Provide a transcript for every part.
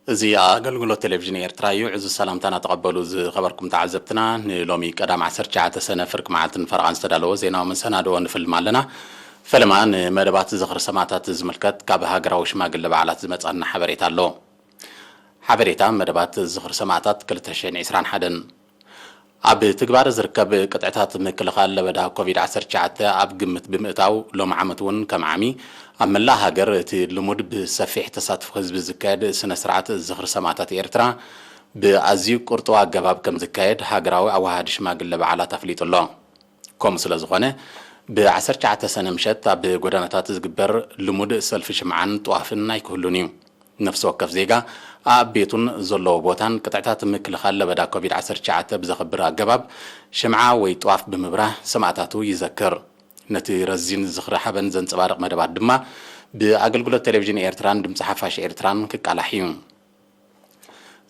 እዚ ኣገልግሎት ቴሌቪዥን ኤርትራ እዩ። ዕዙዝ ሰላምታና ተቐበሉ ዝኸበርኩም ተዓዘብትና። ንሎሚ ቀዳም ዓሰርተ ትሽዓተ ሰነ ፍርቂ መዓልትን ፈረቓን ዝተዳለወ ዜናዊ መሰናድኦ ንፍልም ኣለና። ፈለማ ንመደባት ዝኽሪ ሰማእታት ዝምልከት ካብ ሃገራዊ ሽማግለ በዓላት ዝመጻና ሓበሬታ ኣሎ። ሓበሬታ መደባት ዝኽሪ ሰማእታት ክልተ ሽሕን ዕስራን ሓደን። ኣብ ትግባረ ዝርከብ ቅጥዕታት ምክልኻል ለበዳ ኮቪድ ዓሰርተ ትሽዓተ ኣብ ግምት ብምእታው፣ ሎም ዓመት እውን ከም ዓሚ ኣብ መላእ ሃገር እቲ ልሙድ ብሰፊሕ ተሳትፎ ህዝቢ ዝካየድ ስነ ስርዓት ዝኽሪ ሰማእታት ኤርትራ ብኣዝዩ ቁርጥዊ ኣገባብ ከም ዝካየድ ሃገራዊ ኣዋሃዲ ሽማግለ በዓላት ኣፍሊጡ ኣሎ። ከምኡ ስለ ዝኾነ፣ ብ ዓሰርተ ትሽዓተ ሰነ ምሸት ኣብ ጎደናታት ዝግበር ልሙድ ሰልፊ ሽምዓን ጥዋፍን ኣይክህሉን እዩ። ነፍሲ ወከፍ ዜጋ ኣብ ቤቱን ዘለዎ ቦታን ቅጥዕታት ምክልኻል ለበዳ ኮቪድ ዓሰርተ ትሽዓተ ብዘኽብር ኣገባብ ሽምዓ ወይ ጥዋፍ ብምብራህ ሰማእታቱ ይዘክር። ነቲ ረዚን ዝኽሪ ሓበን ዘንጸባርቕ መደባት ድማ ብኣገልግሎት ቴሌቪዥን ኤርትራን ድምጺ ሓፋሽ ኤርትራን ክቃላሕ እዩ።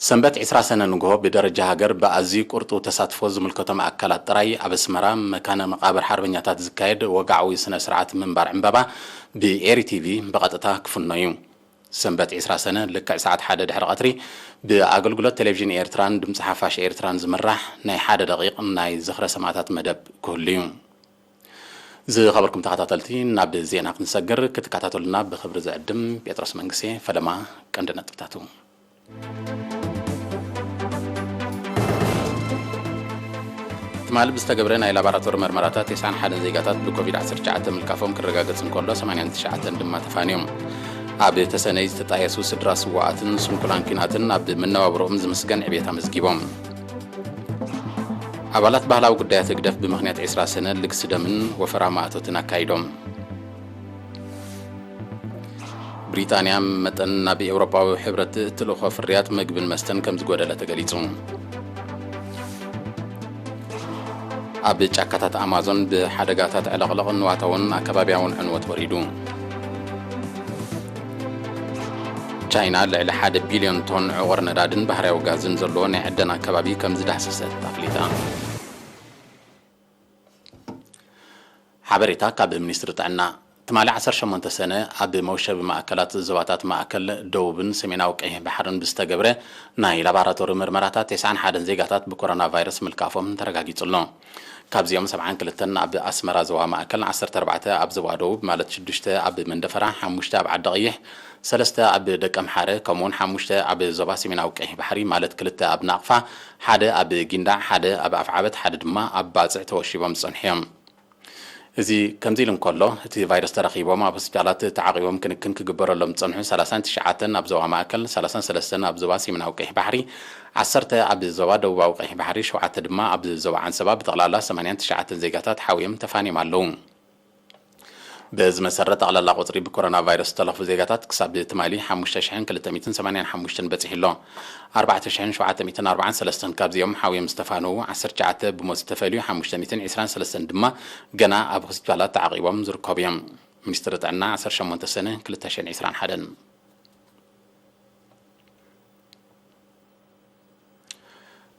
ሰንበት ዕስራ ሰነ ንግሆ ብደረጃ ሃገር ብኣዝዩ ቁርጡ ተሳትፎ ዝምልከቶም ኣካላት ጥራይ ኣብ ኣስመራ መካነ መቓብር ሓርበኛታት ዝካየድ ወግዓዊ ስነ ስርዓት ምንባር ዕምባባ ብኤሪ ቲቪ ብቐጥታ ክፍኖ እዩ። ሰንበት ዕስራ ሰነ ልክዕ ሰዓት ሓደ ድሕሪ ቀትሪ ብኣገልግሎት ቴሌቪዥን ኤርትራን ድምፂ ሓፋሽ ኤርትራን ዝምራሕ ናይ ሓደ ደቂቕ ናይ ዝኽረ ሰማእታት መደብ ክህሉ እዩ። ዝኸበርኩም ተኸታተልቲ፣ ናብ ዜና ክንሰግር ክትከታተሉና ብኽብሪ ዝዕድም ጴጥሮስ መንግስቴ። ፈለማ ቀንዲ ነጥብታቱ። ትማሊ ብዝተገብረ ናይ ላቦራቶሪ መርመራታት፣ ተስዓን ሓደን ዜጋታት ብኮቪድ ዓሰርተ ትሽዓተ ምልካፎም ክረጋገጽ እንከሎ፣ ሰማንያን ትሽዓተን ድማ ተፋንዮም። ኣብ ተሰነይ ዝተጣየሱ ስድራ ስዉኣትን ስንኩላን ኲናትን ኣብ መነባብሮኦም ዝምስገን ዕቤት ኣመዝጊቦም። ኣባላት ባህላዊ ጉዳያት ህግደፍ ብምኽንያት ዕስራ ሰነ ልግሲ ደምን ወፈራ ማእቶትን ኣካይዶም። ብሪጣንያ መጠን ናብ ኤውሮጳዊ ሕብረት እትልእኾ ፍርያት መግብን መስተን ከም ዝጎደለ ተገሊጹ። ኣብ ጫካታት ኣማዞን ብሓደጋታት ዕለቕለቕ ንዋታውን ኣከባብያውን ዕንወት ወሪዱ። ቻይና ልዕሊ ሓደ ቢልዮን ቶን ዕቑር ነዳድን ባህርያዊ ጋዝን ዘለዎ ናይ ዕደና ከባቢ ከም ዝዳህሰሰት ኣፍሊጣ። ሓበሬታ ካብ ሚኒስትሪ ጥዕና። ትማሊ ዓሰርተ ሸሞንተ ሰነ ኣብ መውሸቢ ማእከላት ዞባታት ማእከል፣ ደቡብን ሰሜናዊ ቀይሕ ባሕርን ብዝተገብረ ናይ ላባራቶሪ ምርመራታት፣ ተስዓን ሓደን ዜጋታት ብኮሮና ቫይረስ ምልካፎም ተረጋጊጹ ኣሎ። ካብዚኦም ሰብዓን ክልተን ኣብ ኣስመራ ዞባ ማእከል፣ ዓሰርተ ኣርባዕተ ኣብ ዞባ ደቡብ፣ ማለት ሽዱሽተ ኣብ መንደፈራ፣ ሓሙሽተ ኣብ ዓዲ ቀይሕ፣ ሰለስተ ኣብ ደቀምሓረ፣ ከምኡውን ሓሙሽተ ኣብ ዞባ ሰሜናዊ ቀይሕ ባሕሪ፣ ማለት ክልተ ኣብ ናቕፋ፣ ሓደ ኣብ ጊንዳዕ፣ ሓደ ኣብ ኣፍዓበት፣ ሓደ ድማ ኣብ ባጽዕ ተወሺቦም ዝጸንሑ እዮም። እዚ ከምዚ ኢሉ እንከሎ፣ እቲ ቫይረስ ተረኺቦም ኣብ ሆስፒታላት ተዓቒቦም ክንክን ክግበረሎም ዝጸንሑ ሰላሳን ትሽዓተን ኣብ ዞባ ማእከል፣ ሰላሳን ሰለስተን ኣብ ዞባ ሰሜናዊ ቀይሕ ባሕሪ፣ ዓሰርተ ኣብ ዞባ ደቡባዊ ቀይሕ ባሕሪ፣ ሸውዓተ ድማ ኣብ ዞባ ዓንሰባ፣ ብጠቕላላ ሰማንያን ትሽዓተን ዜጋታት ሓውዮም ተፋንዮም ኣለዉ። በዚ መሰረት፣ ጠቕላላ ቁጽሪ ብኮሮና ቫይረስ ዝተለኽፉ ዜጋታት ክሳብ ትማሊ ሓሙሽተ ሽሕን ክልተ ሚእትን ሰማንያን ሓሙሽተን በጺሑ ኣሎ። ኣርባዕተ ሽሕን ሸውዓተ ሚእትን ኣርባዓን ሰለስተን ካብዚኦም ሓውዮም ዝተፋነዉ፣ ዓሰርተ ትሽዓተ ብሞት ዝተፈልዩ፣ ሓሙሽተ ሚእትን ዕስራን ሰለስተን ድማ ገና ኣብ ሆስፒታላት ተዓቒቦም ዝርከቡ እዮም። ሚኒስትሪ ጥዕና፣ ዓሰርተ ሸሞንተ ሰነ ክልተ ሽሕን ዕስራን ሓደን።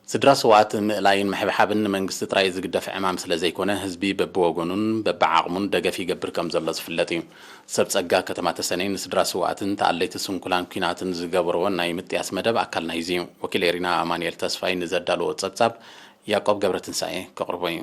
ስድራ ስውኣት ምእላይን ምሕብሓብን ንመንግስቲ ጥራይ ዝግደፍ ዕማም ስለ ዘይኮነ፣ ህዝቢ በብወገኑን በብዓቕሙን ደገፍ ይገብር ከም ዘሎ ዝፍለጥ እዩ። ሰብ ጸጋ ከተማ ተሰነይ ንስድራ ስውኣትን ተኣለይቲ ስንኩላን ኲናትን ዝገብርዎ ናይ ምጥያስ መደብ ኣካል ናይዚ እዩ። ወኪል ኤሪና ኣማኑኤል ተስፋይ ንዘዳለዎ ጸብጻብ፣ ያዕቆብ ገብረትንሳኤ ከቕርቦ እዩ።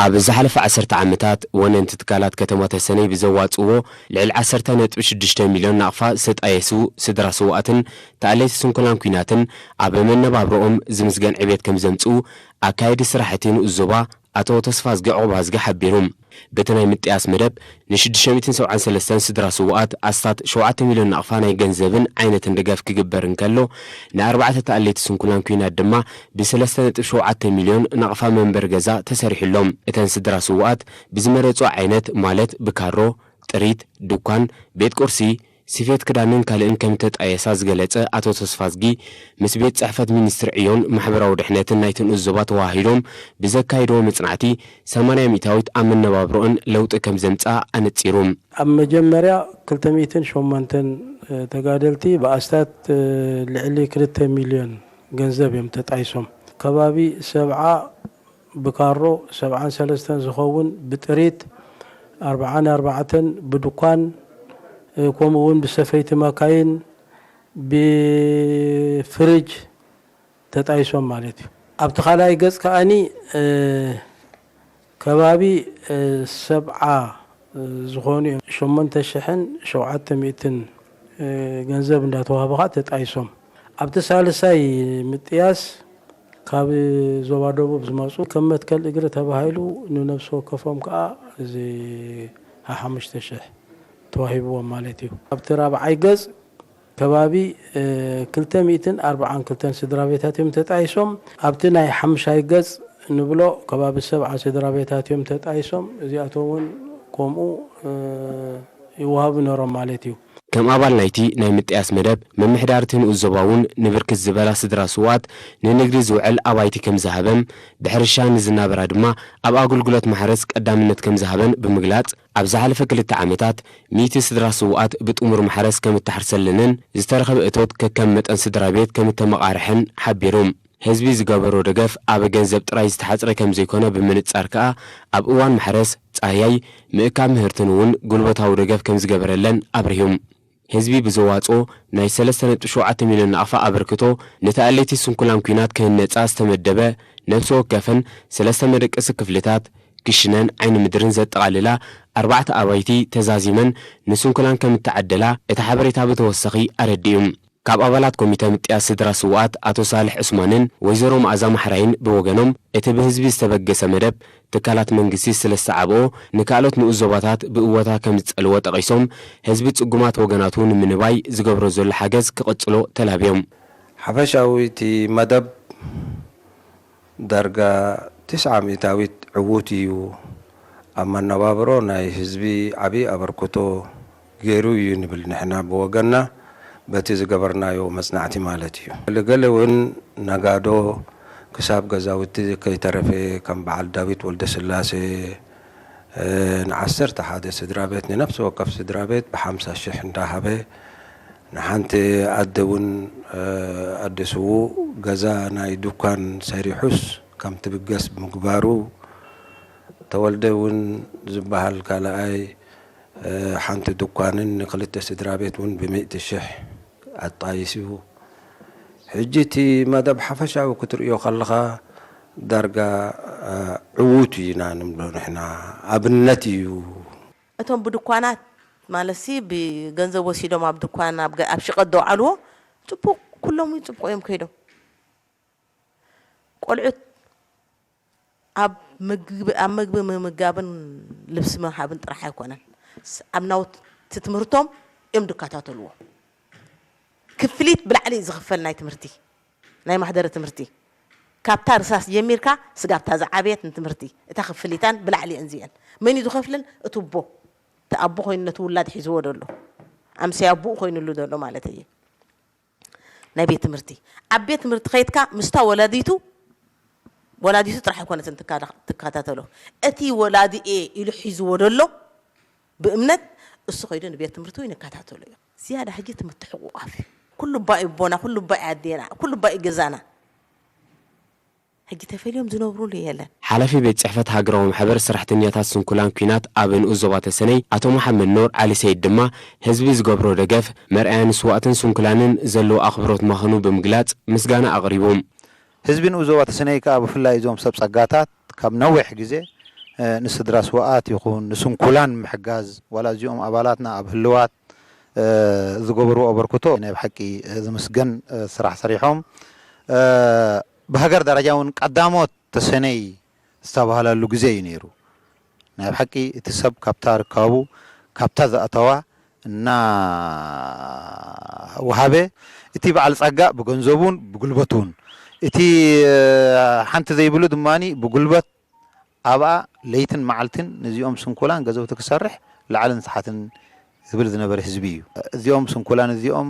ኣብ ዝሓለፈ ዓሰርተ ዓመታት፣ ወነንቲ ትካላት ከተማ ተሰነይ ብዘዋጽእዎ ልዕሊ ዓሰርተ ነጥቢ ሽዱሽተ ሚልዮን ናቕፋ ዝተጣየሱ ስድራ ስውኣትን ተኣለይቲ ስንኩላን ኲናትን ኣብ መነባብሮኦም ዝምስገን ዕቤት ከም ዘምጽኡ ኣካየዲ ስራሕ እቲ ንኡስ ዞባ ኣቶ ተስፋዝጊ ዑቕባዝጊ ሓቢሩ። በቲ ናይ ምጥያስ መደብ፣ ንሽዱሽተ ሚእትን ሰብዓን ሰለስተን ስድራ ስውኣት ኣስታት ሸውዓተ ሚልዮን ናቕፋ ናይ ገንዘብን ዓይነትን ደገፍ ክግበር እንከሎ፣ ንኣርባዕተ ተኣለይቲ ስንኩላን ኲናት ድማ ብሰለስተ ነጥቢ ሸውዓተ ሚልዮን ናቕፋ መንበሪ ገዛ ተሰሪሑሎም። እተን ስድራ ስውኣት ብዝመረጾ ዓይነት፣ ማለት ብካሮ፣ ጥሪት፣ ድኳን፣ ቤት ቁርሲ፣ ስፌት ክዳንን ካልእን ከም ተጣየሳ ዝገለጸ ኣቶ ተስፋዝጊ፣ ምስ ቤት ጽሕፈት ሚኒስትሪ ዕዮን ማሕበራዊ ድሕነትን ናይቲ ንኡስ ዞባ ተዋሂዶም ብዘካየድዎ መጽናዕቲ፣ ሰማንያ ሚእታዊት ኣብ መነባብሮኣን ለውጢ ከም ዘምጽኣ ኣነጺሩ። ኣብ መጀመርያ ክልተ ሚእትን ሸሞንተን ተጋደልቲ ብኣስታት ልዕሊ ክልተ ሚልዮን ገንዘብ እዮም ተጣይሶም። ከባቢ ሰብዓ ብካሮ፣ ሰብዓን ሰለስተን ዝኸውን ብጥሪት፣ ኣርብዓን ኣርባዕተን ብድኳን፣ እ፣ ከምኡ እውን ብሰፈይቲ መካይን፣ ብፍርጅ ተጣይሶም ማለት እዩ። ኣብቲ ካልኣይ ገጽ ከኣኒ፣ እ፣ ከባቢ፣ እ፣ ሰብዓ፣ እ፣ ዝኾኑ እዮም። ሸሞንተ ሽሕን ሸውዓተ ሚእትን፣ እ፣ ገንዘብ እንዳተዋህበ ኸኣ ተጣይሶም። ኣብቲ ሳልሳይ ምጥያስ ካብ ዞባ ደቡብ ዝመጹ ከም መትከል እግሪ ተባሂሉ ንነፍሲ ወከፎም ከኣ እዚ ሓሙሽተ ሽሕ ተዋሂብዎም ማለት እዩ። ኣብቲ ራብዓይ ገጽ ከባቢ፣ እ፣ ክልተ ሚእትን ኣርብዓን ክልተን ስድራ ቤታት እዮም ተጣይሶም። ኣብቲ ናይ ሓምሻይ ገጽ ንብሎ ከባቢ ሰብዓ ስድራ ቤታት እዮም ተጣይሶም። እዚኣቶም እውን ከምኡ፣ እ፣ ይወሃቡ ነይሮም ማለት እዩ። ከም ኣባል ናይቲ ናይ ምጥያስ መደብ፣ ምምሕዳር እቲ ንኡስ ዞባ እውን ንብርክት ዝበላ ስድራ ስውኣት ንንግዲ ዝውዕል ኣባይቲ ከም ዝሃበም፣ ብሕርሻ ንዝናበራ ድማ ኣብ ኣገልግሎት ማሕረስ ቀዳምነት ከም ዝሃበን ብምግላጽ፣ ኣብ ዝሓለፈ ክልተ ዓመታት ሚእቲ ስድራ ስውኣት ብጥሙር ማሕረስ ከም እተሓርሰለንን ዝተረኸበ እቶት ከከም መጠን ስድራ ቤት ከም እተመቓርሐን ሓቢሩ። ህዝቢ ዝገበሮ ደገፍ ኣብ ገንዘብ ጥራይ ዝተሓጽረ ከም ዘይኮነ ብምንጻር ከኣ፣ ኣብ እዋን ማሕረስ፣ ጻህያይ፣ ምእካብ ምህርትን እውን ጉልበታዊ ደገፍ ከም ዝገበረለን ኣብሪሁ። ህዝቢ ብዘዋጽኦ ናይ ሰለስተ ነጥቢ ሸውዓተ ሚልዮን ናቕፋ ኣበርክቶ፣ ነቲ ኣድለይቲ ስንኩላን ኲናት ክህነጻ ዝተመደበ ነፍሲ ወከፈን ሰለስተ መደቀሲ ክፍልታት፣ ክሽነን ዓይኒ ምድርን ዘጠቓልላ ኣርባዕተ ኣባይቲ ተዛዚመን ንስንኩላን ከም እተዓደላ እቲ ሓበሬታ ብተወሳኺ ኣረዲኡ። ካብ ኣባላት ኮሚተ ምጥያስ ስድራ ስውኣት ኣቶ ሳልሕ ዑስማንን ወይዘሮ መኣዛ ማሕራይን ብወገኖም፣ እቲ ብህዝቢ ዝተበገሰ መደብ ትካላት መንግስቲ ስለ ዝተዓብኦ፣ ንካልኦት ንኡስ ዞባታት ብእወታ ከም ዝጸልዎ ጠቒሶም፣ ህዝቢ ጽጉማት ወገናቱ ንምንባይ ዝገብሮ ዘሎ ሓገዝ ክቕጽሎ ተላብዮም። ሓፈሻዊ እቲ መደብ ዳርጋ ትስዓ ሚእታዊት ዕዉት እዩ። ኣብ መነባብሮ ናይ ህዝቢ ዓቢ ኣበርክቶ ገይሩ እዩ ንብል ንሕና ብወገንና፣ በቲ ዝገበርናዮ መጽናዕቲ ማለት እዩ። ገለገለ እውን ነጋዶ ክሳብ ገዛውቲ ከይተረፈ ከም በዓል ዳዊት ወልደስላሴ፣ እ፣ ንዓሰርተ ሓደ ስድራ ቤት፣ ንነፍሲ ወከፍ ስድራ ቤት ብሓምሳ ሽሕ እንዳሃበ፣ ንሓንቲ ኣደ እውን፣ እ፣ ኣደ ስዉእ ገዛ ናይ ድኳን ሰሪሑስ ከም ትብገስ ብምግባሩ፣ ተወልደ እውን ዝበሃል ካልኣይ፣ እ፣ ሓንቲ ድኳንን ንክልተ ስድራ ቤት እውን ብሚእቲ ሽሕ ኣጣይሱ። ሕጂ እቲ መደብ ሓፈሻዊ ክትርእዮ ከለኻ ዳርጋ፣ እ፣ ዕዉት ኢና ንብሎ ንሕና። ኣብነት እዩ። እቶም ብድኳናት ማለትሲ ብገንዘብ ወሲዶም ኣብ ድኳን ኣብ ገ-፣ ኣብ ሽቐት ዘውዓልዎ ጽቡቕ፣ ኩሎም እውን ጽቡቕ እዮም ከይዶም። ቆልዑት ኣብ ምግቢ፣ ኣብ ምግቢ ምምጋብን ልብሲ ምሃብን ጥራሕ ኣይኮነን። ስ-፣ ኣብ ናውቲ ትምህርቶም እዮም ዝከታተልዎ። ክፍሊት ብላዕሊ እዩ ዝኽፈል ናይ ትምህርቲ፣ ናይ ማህደረ ትምህርቲ። ካብታ ርሳስ ጀሚርካ ስጋብታ ዝዓበየት ንትምህርቲ፣ እታ ክፍሊታን ብላዕሊ እየን እዚአን። መን እዩ ዝኸፍልን? እቲ ኣቦ። እቲ ኣቦ ኮይኑ ነቲ ውላድ ሒዝዎ ዘሎ። ኣምሳይ ኣቦኡ ኮይኑሉ ዘሎ ማለት እዩ። ናይ ቤት ትምህርቲ። ኣብ ቤት ትምህርቲ ከይድካ ምስታ ወላዲቱ፣ ወላዲቱ ጥራሕ ኣይኮነትን ትካ-፣ ትከታተሎ። እቲ ወላዲ እየ ኢሉ ሒዝዎ ዘሎ ብእምነት እሱ ከይዱ ንቤት ትምህርቱ ይንከታተሎ እዩ። ዝያዳ ሕጂ እቲ ምትሕቑቓፍ እዩ። ኩሉ እባ እዩ ኣቦና፣ ኩሉ እባ እዩ ኣዴና፣ ኩሉ እባ እዩ ገዛና። ሕጂ ተፈልዮም ዝነብሩሉ የለን። ሓላፊ ቤት ጽሕፈት ሃገራዊ ማሕበር ሰራሕተኛታት ስንኩላን ኲናት ኣብ ንኡስ ዞባ ተሰነይ ኣቶ መሓመድ ኖር ዓሊ ሰይድ ድማ፣ ህዝቢ ዝገብሮ ደገፍ መርኣያ ንስዋእትን ስንኩላንን ዘለዎ ኣኽብሮት ምዃኑ ብምግላጽ ምስጋና ኣቕሪቡ። ህዝቢ ንኡስ ዞባ ተሰነይ ከኣ ብፍላይ እዞም ሰብ ጸጋታት ካብ ነዊሕ ግዜ፣ እ፣ ንስድራ ስውኣት ይኹን ንስንኩላን ምሕጋዝ፣ ዋላ እዚኦም ኣባላትና ኣብ ህልዋት፣ እ፣ ዝገበርዎ ኣበርክቶ ናይ ብሓቂ፣ እ፣ ዝምስገን፣ እ፣ ስራሕ ሰሪሖም። እ፣ ብሃገር ደረጃ እውን ቀዳሞት ተሰነይ ዝተባህለሉ ግዜ እዩ ነይሩ። ናይ ብሓቂ እቲ ሰብ ካብታ ርካቡ፣ ካብታ ዝኣተዋ እናወሃበ፣ እቲ በዓል ጸጋ ብገንዘቡን ብጉልበቱን፣ እቲ፣ እ፣ ሓንቲ ዘይብሉ ድማኒ ብጉልበት ኣብኣ ለይትን መዓልትን ነዚኦም ስንኩላን ገዘውቲ ክሰርሕ ላዕልን ታሕትን ዝብል ዝነበረ ህዝቢ እዩ። እዚኦም ስንኩላን እዚኦም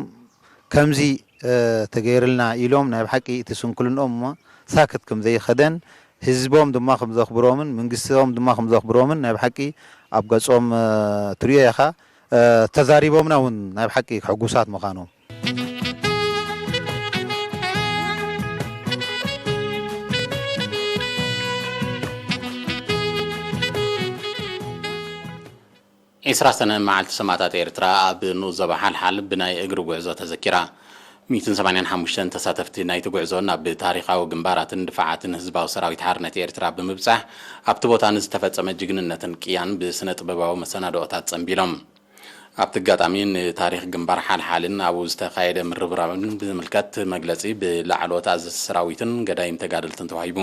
ከምዚ፣ እ፣ ተገይርልና ኢሎም ናይ ብሓቂ እቲ ስንኩልንኦም እሞ ሳክት ከም ዘይኸደን ህዝቦም ድማ ከም ዘኽብሮምን መንግስቶም ድማ ከም ዘኽብሮምን ናይ ብሓቂ ኣብ ገጾም፣ እ፣ ትርእዮ ኢኻ። እ፣ ተዛሪቦምና እውን ናይ ብሓቂ ሕጉሳት ምዃኖም። ዒስራ ሰነ መዓልቲ ሰማእታት ኤርትራ ኣብ ንኡስ ዞባ ሓልሓል ብናይ እግሪ ጉዕዞ ተዘኪራ። ሚእትን ሰማንያን ሓሙሽተን ተሳተፍቲ ናይቲ ጉዕዞ ናብ ታሪኻዊ ግንባራትን ድፋዓትን ህዝባዊ ሰራዊት ሓርነት ኤርትራ ብምብጻሕ፣ ኣብቲ ቦታ ንዝተፈጸመ ጅግንነትን ቅያን ብስነ ጥበባዊ መሰናድኦታት ጸንቢሎም። ኣብቲ ኣጋጣሚ ንታሪኽ ግንባር ሓልሓልን ኣብኡ ዝተኻየደ ምርብራብን ብዝምልከት መግለጺ ብላዕለዎት ኣዘዝቲ ሰራዊትን ገዳይም ተጋደልትን ተዋሂቡ።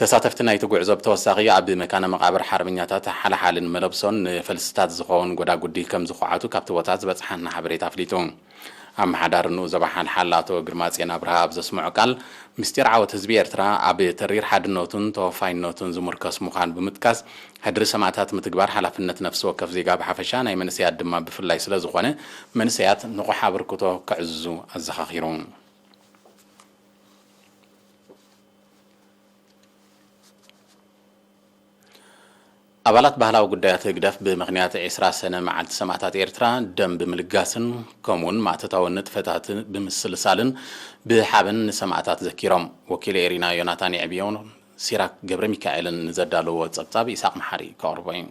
ተሳተፍቲ ናይቲ ጉዕዞ ብተወሳኺ ኣብ መካነ መቓብር ሓርበኛታት ሓልሓልን መለብሶን ንፈልስታት ዝኸውን ጎዳጉዲ ከም ዝኹዓቱ ካብቲ ቦታ ዝበጽሓና ሓበሬታ ኣፍሊጡ። ኣመሓዳሪ ንኡስ ዞባ ሓልሓል ኣቶ ግርማጽዮን ኣብርሃ ኣብ ዘስምዖ ቃል፣ ምስጢር ዓወት ህዝቢ ኤርትራ ኣብ ተሪር ሓድነቱን ተወፋይነቱን ዝምርከስ ምዃኑ ብምጥቃስ፣ ሕድሪ ሰማእታት ምትግባር ሓላፍነት ነፍሲ ወከፍ ዜጋ ብሓፈሻ ናይ መንእሰያት ድማ ብፍላይ ስለ ዝኾነ፣ መንእሰያት ንቑሕ ኣበርክቶ ከዕዝዙ ኣዘኻኺሩ። ኣባላት ባህላዊ ጉዳያት ህግደፍ ብምኽንያት ዒስራ ሰነ መዓልቲ ሰማእታት ኤርትራ ደም ብምልጋስን ከምኡውን ማእቶታዊ ንጥፈታት ብምስልሳልን ብሓበን ንሰማእታት ዘኪሮም። ወኪል ኤሪና ዮናታን የዕብዮ ሲራክ ገብረ ሚካኤልን ንዘዳለዎ ጸብጻብ ኢሳቕ መሓሪ ከቕርቦ እዩ።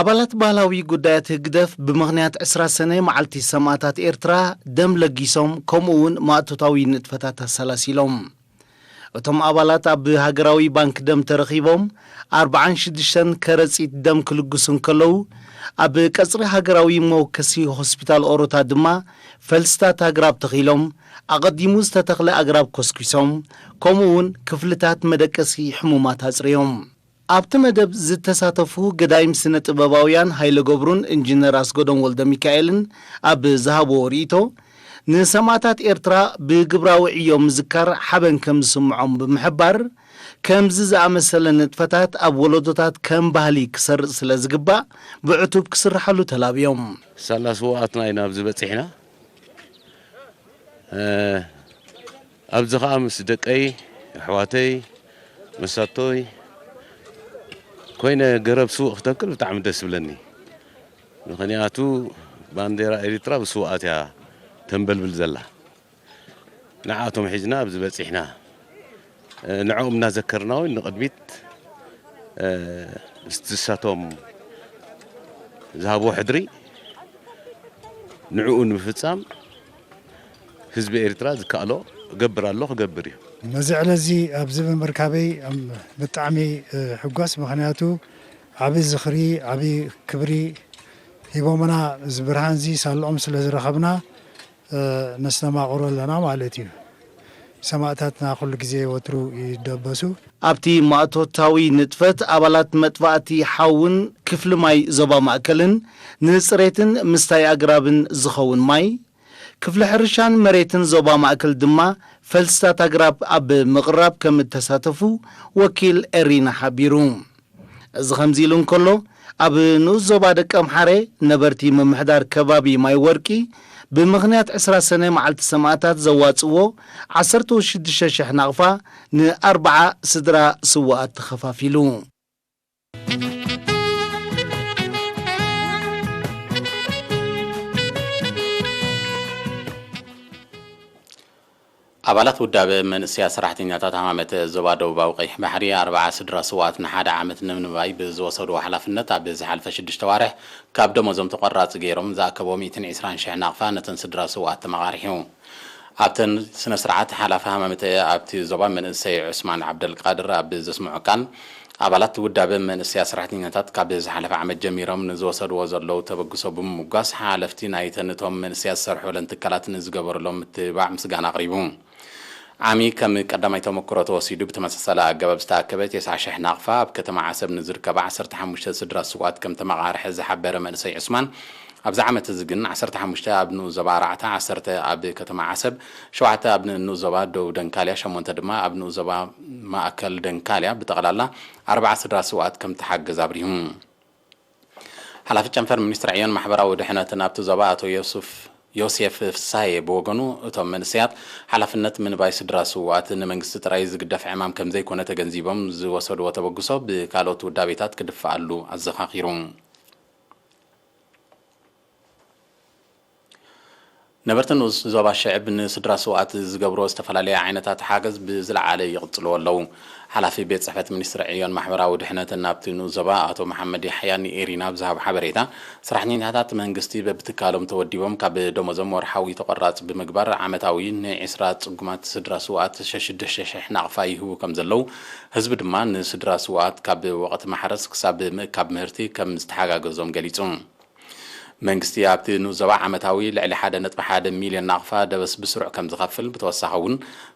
ኣባላት ባህላዊ ጉዳያት ህግደፍ ብምኽንያት ዕስራ ሰነ መዓልቲ ሰማእታት ኤርትራ ደም ለጊሶም፣ ከምኡ እውን ማእቶታዊ ንጥፈታት ኣሰላሲሎም። እቶም ኣባላት ኣብ ሃገራዊ ባንክ ደም ተረኺቦም፣ ኣርብዓን ሽዱሽተን ከረጺት ደም ክልግሱ እንከለዉ፣ ኣብ ቀጽሪ ሃገራዊ መወከሲ ሆስፒታል ኦሮታ ድማ ፈልስታት ኣግራብ ተኺሎም፣ ኣቐዲሙ ዝተተኽለ ኣግራብ ኮስኲሶም፣ ከምኡ እውን ክፍልታት መደቀሲ ሕሙማት ኣጽርዮም። ኣብቲ መደብ ዝተሳተፉ ገዳይም ስነ ጥበባውያን ሃይለ ገብሩን ኢንጂነር ኣስገዶም ወልደ ሚካኤልን ኣብ ዝሃብዎ ርእይቶ፣ ንሰማእታት ኤርትራ ብግብራዊ ዕዮ ምዝካር ሓበን ከም ዝስምዖም ብምሕባር፣ ከምዚ ዝኣመሰለ ንጥፈታት ኣብ ወለዶታት ከም ባህሊ ክሰርጽ ስለ ዝግባእ፣ ብዕቱብ ክስርሓሉ ተላብዮም። ሳላ ስውኣትና ኢና ኣብዚ በጺሕና። እ፣ ኣብዚ ኸኣ ምስ ደቀይ፣ ኣሕዋተይ፣ መሳቶይ ኮይነ ገረብ ስዉእ ክተክል ብጣዕሚ ደስ ይብለኒ። ምኽንያቱ ባንዴራ ኤሪትራ ብስውኣት እያ ተንበልብል ዘላ። ንዓኣቶም ሒዝና ኣብዚ በጺሕና። እ፣ ንዕኦም እናዘከርና እውን ንቕድሚት፣ እ፣ ንሳቶም ዝሃብዎ ሕድሪ ንዕኡ ንምፍጻም ህዝቢ ኤርትራ ዝከኣሎ እገብር ኣሎ፣ ክገብር እዩ። ነዚ ዕለት እዚ ኣብዚ ብምርካበይ፣ እም፣ ብጣዕሚ፣ እ፣ ሕጎስ፣ ምኽንያቱ ዓቢ ዝኽሪ፣ ዓቢ ክብሪ ሂቦምና፣ እዚ ብርሃን እዚ ሳልኦም ስለ ዝረኸብና፣ እ፣ ነስተማቕሮ ኣለና ማለት እዩ። ሰማእታትና ኩሉ ግዜ ወትሩ ይደበሱ። ኣብቲ ማእቶታዊ ንጥፈት ኣባላት መጥፋእቲ ሓውን ክፍሊ ማይ ዞባ ማእከልን ንጽሬትን ምስታይ ኣግራብን ዝኸውን ማይ፣ ክፍሊ ሕርሻን መሬትን ዞባ ማእከል ድማ ፈልስታት ኣግራብ ኣብ ምቕራብ ከም እተሳተፉ ወኪል ኤሪና ሓቢሩ። እዚ ከምዚ ኢሉ እንከሎ፣ ኣብ ንኡስ ዞባ ደቀምሓረ ነበርቲ ምምሕዳር ከባቢ ማይ ወርቂ ብምኽንያት ዕስራ ሰነ መዓልቲ ሰማእታት ዘዋጽእዎ ዓሰርተ ሽዱሽተ ሽሕ ናቕፋ ንኣርብዓ ስድራ ስውኣት ተኸፋፊሉ። ኣባላት ውዳበ መንእሰያት ሰራሕተኛታት ሃማመተ ዞባ ደቡባዊ ቀይሕ ባሕሪ ኣርብዓ ስድራ ስውኣት ንሓደ ዓመት ንምንባይ ብዝወሰድዎ ሓላፍነት ኣብ ዝሓልፈ ሽዱሽተ ዋርሕ ካብ ደሞዞም ተቆራጺ ገይሮም ዝኣከብዎ ሚእትን ዕስራን ሽሕ ናቕፋ ነተን ስድራ ስውኣት ተመቓሪሑ። ኣብተን ስነ ስርዓት ሓላፊ ሃማመተ ኣብቲ ዞባ መንእሰይ ዑስማን ዓብደልቃድር ኣብ ዘስምዖ ቃል፣ ኣባላት ውዳበ መንእሰያት ሰራሕተኛታት ካብ ዝሓለፈ ዓመት ጀሚሮም ንዝወሰድዎ ዘለዉ ተበግሶ ብምምጓስ፣ ሓለፍቲ ናይተን እቶም መንእሰያት ዝሰርሑለን ትካላት ንዝገበሩሎም ምትብባዕ ምስጋና ኣቕሪቡ። ዓሚ ከም ቀዳማይ ተመክሮ ተወሲዱ ብተመሳሳሊ ኣገባብ ዝተኣከበ ተስዓ ሽሕ ናቕፋ ኣብ ከተማ ዓሰብ ንዝርከባ ዓሰርተ ሓሙሽተ ስድራ ስውኣት ከም ተመቓርሐ ዝሓበረ መንእሰይ ዑስማን፣ ኣብዚ ዓመት እዚ ግን ዓሰርተ ሓሙሽተ ኣብ ንኡስ ዞባ ኣርባዕተ፣ ዓሰርተ ኣብ ከተማ ዓሰብ፣ ሸውዓተ ኣብ ንኡስ ዞባ ደቡብ ደንካልያ፣ ሸሞንተ ድማ ኣብ ንኡስ ዞባ ማእከል ደንካልያ፣ ብጠቕላላ ኣርብዓ ስድራ ስውኣት ከም ተሓገዝ ኣብሪሁ። ሓላፊ ጨንፈር ሚኒስትሪ ዕዮን ማሕበራዊ ድሕነትን ኣብቲ ዞባ ኣቶ ዮሱፍ፣ ዮሴፍ ፍሳዬ ብወገኑ፣ እቶም መንእሰያት ሓላፍነት ምንባይ ስድራ ስውኣት ንመንግስቲ ጥራይ ዝግደፍ ዕማም ከም ዘይኮነ ተገንዚቦም፣ ዝወሰድዎ ተበግሶ ብካልኦት ውዳቤታት ክድፈኣሉ ኣዘኻኺሩ። ነበርቲ ንኡስ ዞባ ሽዕብ ንስድራ ስውኣት ዝገብርዎ ዝተፈላለየ ዓይነታት ሓገዝ ብዝለዓለ ይቕጽልዎ ኣለዉ። ሓላፊ ቤት ጽሕፈት ሚኒስትሪ ዕዮን ማሕበራዊ ድሕነትን ናብቲ ንኡስ ዞባ ኣቶ መሓመድ ያሕያ ንኤሪና ብዝሃቦ ሓበሬታ፣ ሰራሕተኛታት መንግስቲ በብትካሎም ተወዲቦም ካብ ደሞዞም ወርሓዊ ተቖራጽ ብምግባር ዓመታዊ ንዒስራ ጽጉማት ስድራ ስውኣት ሽዱሽተ ሽሕ ናቕፋ ይህቡ ከም ዘለዉ፣ ህዝቢ ድማ ንስድራ ስውኣት ካብ ወቕቲ ማሕረስ ክሳብ ምእካብ ምህርቲ ከም ዝተሓጋገዞም ገሊጹ። መንግስቲ ኣብቲ ንኡስ ዞባ ዓመታዊ ልዕሊ ሓደ ነጥቢ ሓደ ሚልዮን ናቕፋ ደበስ ብስሩዕ ከም ዝኸፍል፣ ብተወሳኺ እውን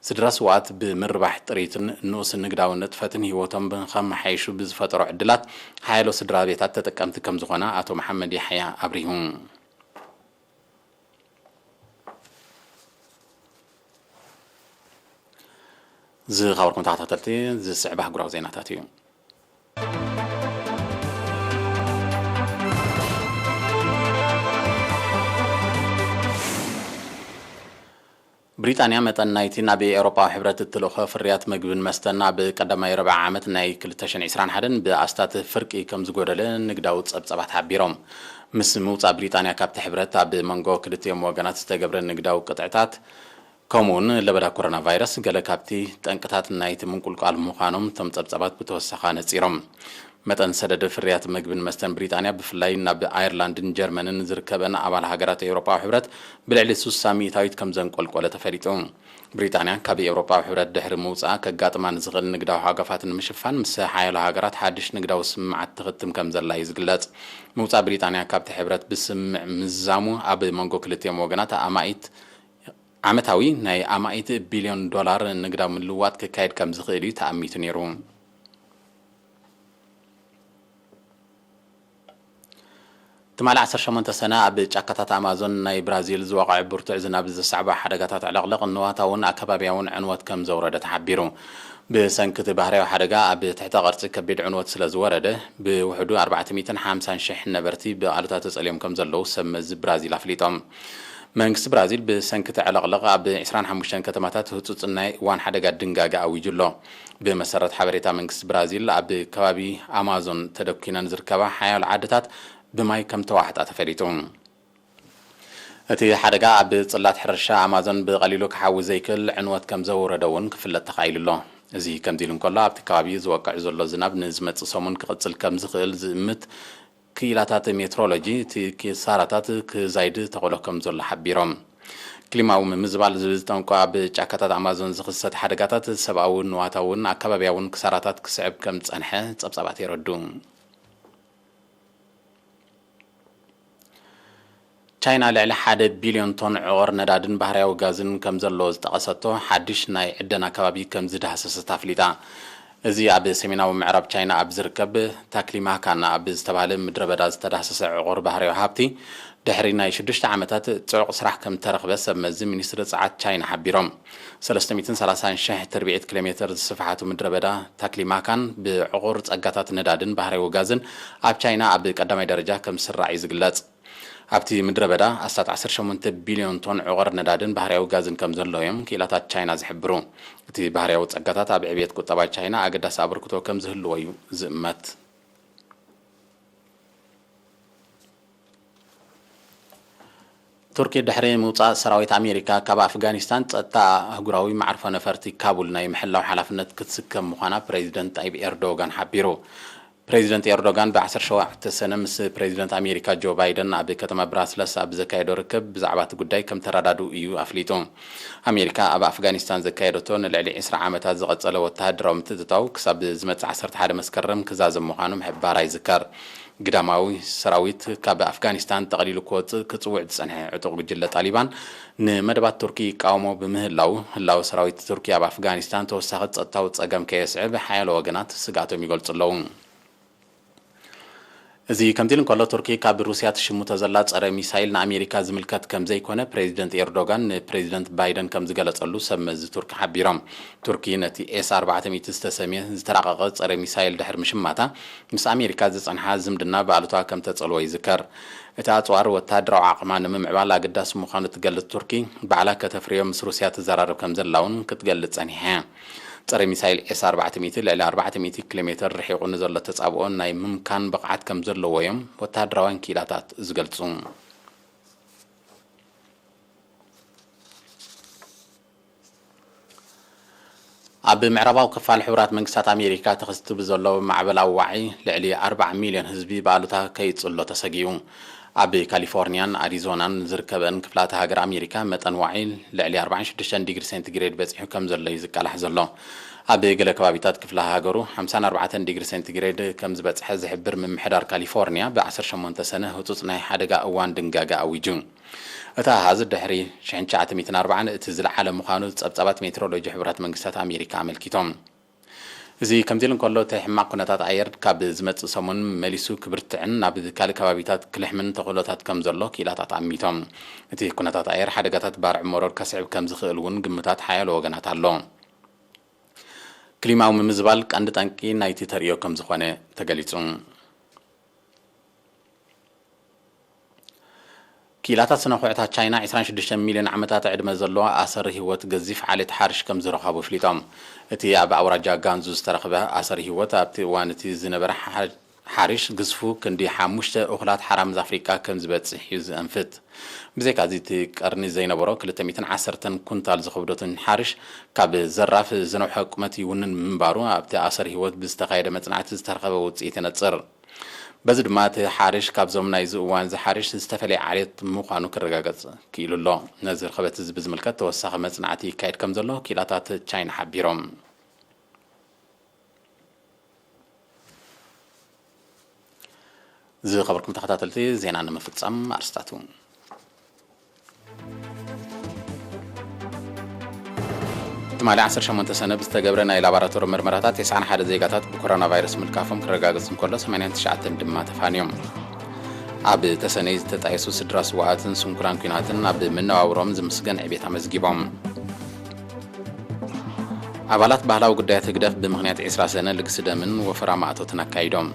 ስድራ ስውኣት ብምርባሕ ጥሪትን ንኡስ ንግዳዊ ንጥፈትን ህይወቶም ከመሓይሹ ብዝፈጠሮ ዕድላት ሓያሎ ስድራ ቤታት ተጠቀምቲ ከም ዝኾና ኣቶ መሓመድ ያሕያ ኣብሪሁ። ዝኸበርኩም ተኸታተልቲ፣ ዝስዕብ ኣህጉራዊ ዜናታት እዩ። ብሪጣንያ መጠን ናይቲ ናብ ኤውሮጳዊ ሕብረት እትልእኾ ፍርያት መግብን መስተን ኣብ ቀዳማይ ርብዓ ዓመት ናይ ክልተ ሽሕን ዕስራን ሓደን ብኣስታት ፍርቂ ከም ዝጎደለ ንግዳዊ ጸብጸባት ሓቢሮም። ምስ ምውጻእ ብሪጣንያ ካብቲ ሕብረት ኣብ መንጎ ክልቲኦም ወገናት ዝተገብረ ንግዳዊ ቅጥዕታት፣ ከምኡውን ለበዳ ኮሮና ቫይረስ ገለ ካብቲ ጠንቅታት ናይቲ ምንቁልቋል ምዃኖም እቶም ጸብጸባት ብተወሳኺ ኣነጺሮም። መጠን ሰደድ ፍርያት መግብን መስተን ብሪጣንያ ብፍላይ ናብ ኣየርላንድን ጀርመንን ዝርከበን ኣባል ሃገራት ኤውሮጳዊ ሕብረት ብልዕሊ ስሳ ሚእታዊት ከም ዘንቆልቆለ ተፈሊጡ። ብሪጣንያ ካብ ኤውሮጳዊ ሕብረት ድሕሪ ምውጻኣ ከጋጥማ ንዝኽእል ንግዳዊ ሃገፋት ንምሽፋን ምስ ሓያሎ ሃገራት ሓድሽ ንግዳዊ ስምምዓት ትኽትም ከም ዘላ እዩ ዝግለጽ። ምውጻእ ብሪጣንያ ካብቲ ሕብረት ብስምምዕ ምዝዛሙ ኣብ መንጎ ክልቲኦም ወገናት ኣማኢት ዓመታዊ ናይ ኣማኢት ቢልዮን ዶላር ንግዳዊ ምልውዋጥ ክካየድ ከም ዝኽእል እዩ ተኣሚቱ ነይሩ። ትማሊ ዓሰርተ ሸሞንተ ሰነ ኣብ ጫካታት ኣማዞን ናይ ብራዚል ዝወቕዐ ብርቱዕ ዝናብ ዘስዓቦ ሓደጋታት ዕለቕለቕ ንዋታውን ኣከባብያውን ዕንወት ከም ዘውረደ ተሓቢሩ። ብሰንኪ እቲ ባህርያዊ ሓደጋ ኣብ ትሕተ ቅርጺ ከቢድ ዕንወት ስለ ዝወረደ፣ ብውሕዱ ኣርባዕተ ሚእትን ሓምሳን ሽሕ ነበርቲ ብኣሉታ ተጸልዮም ከም ዘለዉ ሰብ መዚ ብራዚል ኣፍሊጦም። መንግስቲ ብራዚል ብሰንኪ እቲ ዕለቕለቕ ኣብ ዕስራን ሓሙሽተን ከተማታት ህጹጽ ናይ እዋን ሓደጋ ድንጋገ ኣዊጁ ኣሎ። ብመሰረት ሓበሬታ መንግስቲ ብራዚል፣ ኣብ ከባቢ ኣማዞን ተደኲነን ዝርከባ ሓያሎ ዓድታት ብማይ ከም ተዋሕጣ ተፈሊጡ። እቲ ሓደጋ ኣብ ጽላት ሕርሻ ኣማዞን ብቐሊሉ ክሓዊ ዘይክእል ዕንወት ከም ዘውረደ እውን ክፍለጥ ተኻኢሉ ኣሎ። እዚ ከምዚ ኢሉ እንከሎ፣ ኣብቲ ከባቢ ዝወቅዕ ዘሎ ዝናብ ንዝመጽእ ሰሙን ክቕጽል ከም ዝኽእል ዝእምት ክኢላታት ሜትሮሎጂ፣ እቲ ክሳራታት ክዛይድ ተኽእሎ ከም ዘሎ ሓቢሮም። ክሊማዊ ምምዝባል ዝብል ዝጠንቆ ኣብ ጫካታት ኣማዞን ዝኽሰት ሓደጋታት ሰብኣዊ ንዋታውን ኣከባብያውን ክሳራታት ክስዕብ ከም ዝጸንሐ ጸብጻባት የረዱ። ቻይና ልዕሊ ሓደ ቢልዮን ቶን ዕቑር ነዳድን ባህርያዊ ጋዝን ከም ዘለዎ ዝጠቐሰቶ ሓድሽ ናይ ዕደና ከባቢ ከም ዝዳህሰሰት ኣፍሊጣ። እዚ ኣብ ሰሜናዊ ምዕራብ ቻይና ኣብ ዝርከብ ታክሊማካና ኣብ ዝተባህለ ምድረ በዳ ዝተዳህሰሰ ዕቑር ባህርያዊ ሃብቲ፣ ድሕሪ ናይ ሽዱሽተ ዓመታት ጽዑቕ ስራሕ ከም ተረኽበ ሰብ መዚ ሚኒስትሪ ጸዓት ቻይና ሓቢሮም። ሰለስተ ሚእትን ሰላሳን ሽሕ ትርብዒት ኪሎ ሜተር ዝስፍሓቱ ምድረ በዳ ታክሊማካን ብዕቑር ጸጋታት ነዳድን ባህርያዊ ጋዝን ኣብ ቻይና ኣብ ቀዳማይ ደረጃ ከም ዝስራዕ እዩ ዝግለጽ። ኣብቲ ምድረ በዳ ኣስታት ዓሰርተ ሸሞንተ ቢልዮን ቶን ዕቑር ነዳድን ባህርያዊ ጋዝን ከም ዘሎ እዮም ክኢላታት ቻይና ዝሕብሩ። እቲ ባህርያዊ ጸጋታት ኣብ ዕብየት ቁጠባ ቻይና ኣገዳሲ ኣበርክቶ ከም ዝህልዎ እዩ ዝእመት። ቱርኪ ድሕሪ ምውጻእ ሰራዊት ኣሜሪካ ካብ ኣፍጋኒስታን፣ ጸጥታ ኣህጉራዊ መዓርፎ ነፈርቲ ካቡል ናይ ምሕላው ሓላፍነት ክትስከም ምዃና ፕሬዚደንት ጣይብ ኤርዶጋን ሓቢሩ። ፕሬዚደንት ኤርዶጋን ብ ዓሰርተ ሸውዓተ ሰነ ምስ ፕሬዚደንት ኣሜሪካ ጆ ባይደን ኣብ ከተማ ብራስለስ ኣብ ዘካየዶ ርክብ ብዛዕባ እቲ ጉዳይ ከም ተረዳድኡ እዩ ኣፍሊጡ። ኣሜሪካ ኣብ ኣፍጋኒስታን ዘካየደቶ ንልዕሊ ዕስራ ዓመታት ዝቐጸለ ወተሃደራዊ ምትእትታው ክሳብ ዝመጽእ ዓሰርተ ሓደ መስከረም ክዛዘም ምዃኑ ምሕባራ ይዝከር። ግዳማዊ ሰራዊት ካብ ኣፍጋኒስታን ጠቕሊሉ ክወጽእ ክጽውዕ ዝጸንሐ ዕጡቕ ጉጅለ ጣሊባን ንመደባት ቱርኪ ይቃወሞ ብምህላው፣ ህላወ ሰራዊት ቱርኪ ኣብ ኣፍጋኒስታን ተወሳኺ ጸጥታዊ ጸገም ከየስዕብ ሓያሎ ወገናት ስግኣቶም ይገልጹ ኣለዉ። እዚ ከምዚ ኢሉ እንከሎ፣ ቱርኪ ካብ ሩስያ ትሽምቶ ዘላ ጸረ ሚሳይል ንኣሜሪካ ዝምልከት ከም ዘይኮነ ፕሬዚደንት ኤርዶጋን ንፕሬዚደንት ባይደን ከም ዝገለጸሉ ሰብ መዚ ቱርኪ ሓቢሮም። ቱርኪ ነቲ ኤስ ኣርባዕተ ሚእቲ ዝተሰምየ ዝተራቐቐ ጸረ ሚሳይል ድሕሪ ምሽማታ፣ ምስ ኣሜሪካ ዝጸንሓ ዝምድና ብኣሉታ ከም ተጸልዎ ይዝከር። እቲ ኣጽዋር ወተሃደራዊ ዓቕማ ንምምዕባል ኣገዳሲ ምዃኑ እትገልጽ ቱርኪ፣ ባዕላ ከተፍርዮ ምስ ሩስያ ትዘራረብ ከም ዘላ እውን ክትገልጽ ጸኒሓ እያ። ጸረ ሚሳይል ኤስ ኣርባዕተ ሚእቲ ልዕሊ ኣርባዕተ ሚእቲ ኪሎ ሜተር ርሒቑ ንዘሎ ተጻብኦ ናይ ምምካን ብቕዓት ከም ዘለዎ እዮም ወተሃደራውያን ክኢላታት ዝገልጹ። ኣብ ምዕራባዊ ክፋል ሕቡራት መንግስታት ኣሜሪካ ተኸስቱ ብዘሎ ማዕበላዊ ዋዒ ልዕሊ ኣርባዓ ሚልዮን ህዝቢ ብኣሉታ ከይጽሎ ተሰጊኡ። ኣብ ካሊፎርኒያን ኣሪዞናን ዝርከበን ክፍላተ ሃገር ኣሜሪካ መጠን ዋዒ ልዕሊ ኣርባዓን ሽዱሽተን ዲግሪ ሴንቲግሬድ በጺሑ ከም ዘሎ እዩ ዝቃላሕ ዘሎ። ኣብ ገለ ከባቢታት ክፍለ ሃገሩ ሓምሳን ኣርባዕተን ዲግሪ ሴንቲግሬድ ከም ዝበጽሐ ዝሕብር ምምሕዳር ካሊፎርኒያ ብ ዓሰርተ ሸሞንተ ሰነ ህጹጽ ናይ ሓደጋ እዋን ድንጋገ ኣዊጁ። እቲ ኣሃዝ ድሕሪ ሽሕን ትሽዓተ ሚእትን ኣርባዓን እቲ ዝለዓለ ምዃኑ ጸብጻባት ሜትሮሎጂ ሕቡራት መንግስታት ኣሜሪካ ኣመልኪቶም። እዚ ከምዚ ኢሉ እንከሎ፣ እቲ ሕማቕ ኩነታት ኣየር ካብ ዝመጽእ ሰሙን መሊሱ ክብርትዕን ናብ ካልእ ከባቢታት ክልሕምን ተኽእሎታት ከም ዘሎ ክኢላታት ኣሚቶም። እቲ ኩነታት ኣየር ሓደጋታት ባርዕ መሮር ከስዕብ ከም ዝኽእል እውን ግምታት ሓያሎ ወገናት ኣሎ። ክሊማዊ ምምዝባል ቀንዲ ጠንቂ ናይቲ ተርእዮ ከም ዝኾነ ተገሊጹ። ክኢላታት ስነ ኩዕታት ቻይና ዕስራን ሽዱሽተን ሚልዮን ዓመታት ዕድመ ዘለዎ ኣሰር ህይወት ገዚፍ ዓሌት ሓርሽ ከም ዝረኸቡ ኣፍሊጦም። እቲ ኣብ ኣውራጃ ጋንዙ ዝተረኽበ ኣሰር ህይወት ኣብቲ እዋን እቲ ዝነበረ ሓ-፣ ሓርሽ ግዝፉ ክንዲ ሓሙሽተ እኹላት ሓራምዝ ኣፍሪቃ ከም ዝበጽሕ እዩ ዘንፍት። ብዘይካዚ እቲ ቀርኒ ዘይነበሮ ክልተ ሚእትን ዓሰርተን ኩንታል ዝኽብደትን ሓርሽ ካብ ዘራፍ ዝነውሐ ቁመት ይውንን ምንባሩ ኣብቲ ኣሰር ህይወት ብዝተኻየደ መጽናዕቲ ዝተረኸበ ውጽኢት የነጽር። በዚ ድማ እቲ ሓርሽ ካብዞም ናይዚ እዋን ዝሓርሽ ዝተፈለየ ዓሌት ምዃኑ ክረጋገጽ ክኢሉ ኣሎ። ነዚ ርኽበት እዚ ብዝምልከት ተወሳኺ መጽናዕቲ ይካየድ ከም ዘሎ ክኢላታት ቻይና ሓቢሮም። ዝኸበርኩም ተኸታተልቲ፣ ዜና ንምፍጻም ኣርስታቱ። ትማሊ ዓሰርተ ሸሞንተ ሰነ ብዝተገብረ ናይ ላቦራቶሪ ምርመራታት፣ ተስዓን ሓደ ዜጋታት ብኮሮና ቫይረስ ምልካፎም ክረጋገጽ እንከሎ፣ ሰማንያን ትሽዓተን ድማ ተፋንዮም። ኣብ ተሰነይ ዝተጣየሱ ስድራ ስውኣትን ስንኩላን ኲናትን ኣብ መነባብሮም ዝምስገን ዕቤት ኣመዝጊቦም። ኣባላት ባህላዊ ጉዳያት ህግደፍ ብምኽንያት ዕስራ ሰነ ልግሲ ደምን ወፈራ ማእቶትን ኣካይዶም።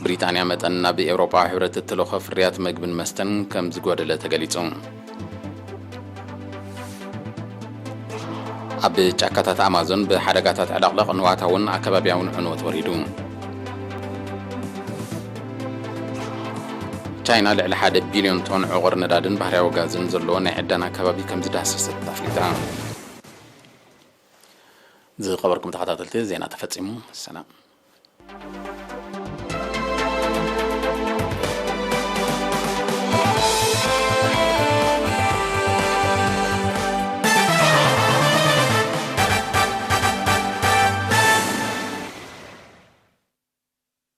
ብሪጣንያ መጠን ናብ ኤውሮጳዊ ሕብረት እትልእኾ ፍርያት መግብን መስተን ከም ዝጎደለ ተገሊጹ። ኣብ ጫካታት ኣማዞን ብሓደጋታት ዕለቕለቕ ንዋታውን ኣከባብያውን ዕንወት ወሪዱ። ቻይና ልዕሊ ሓደ ቢልዮን ቶን ዕቑር ነዳድን ባህርያዊ ጋዝን ዘለዎ ናይ ዕዳና ከባቢ ከም ዝዳሰሰት ኣፍሊጣ። ዝኸበርኩም ተኸታተልቲ፣ ዜና ተፈጺሙ። ሰላም።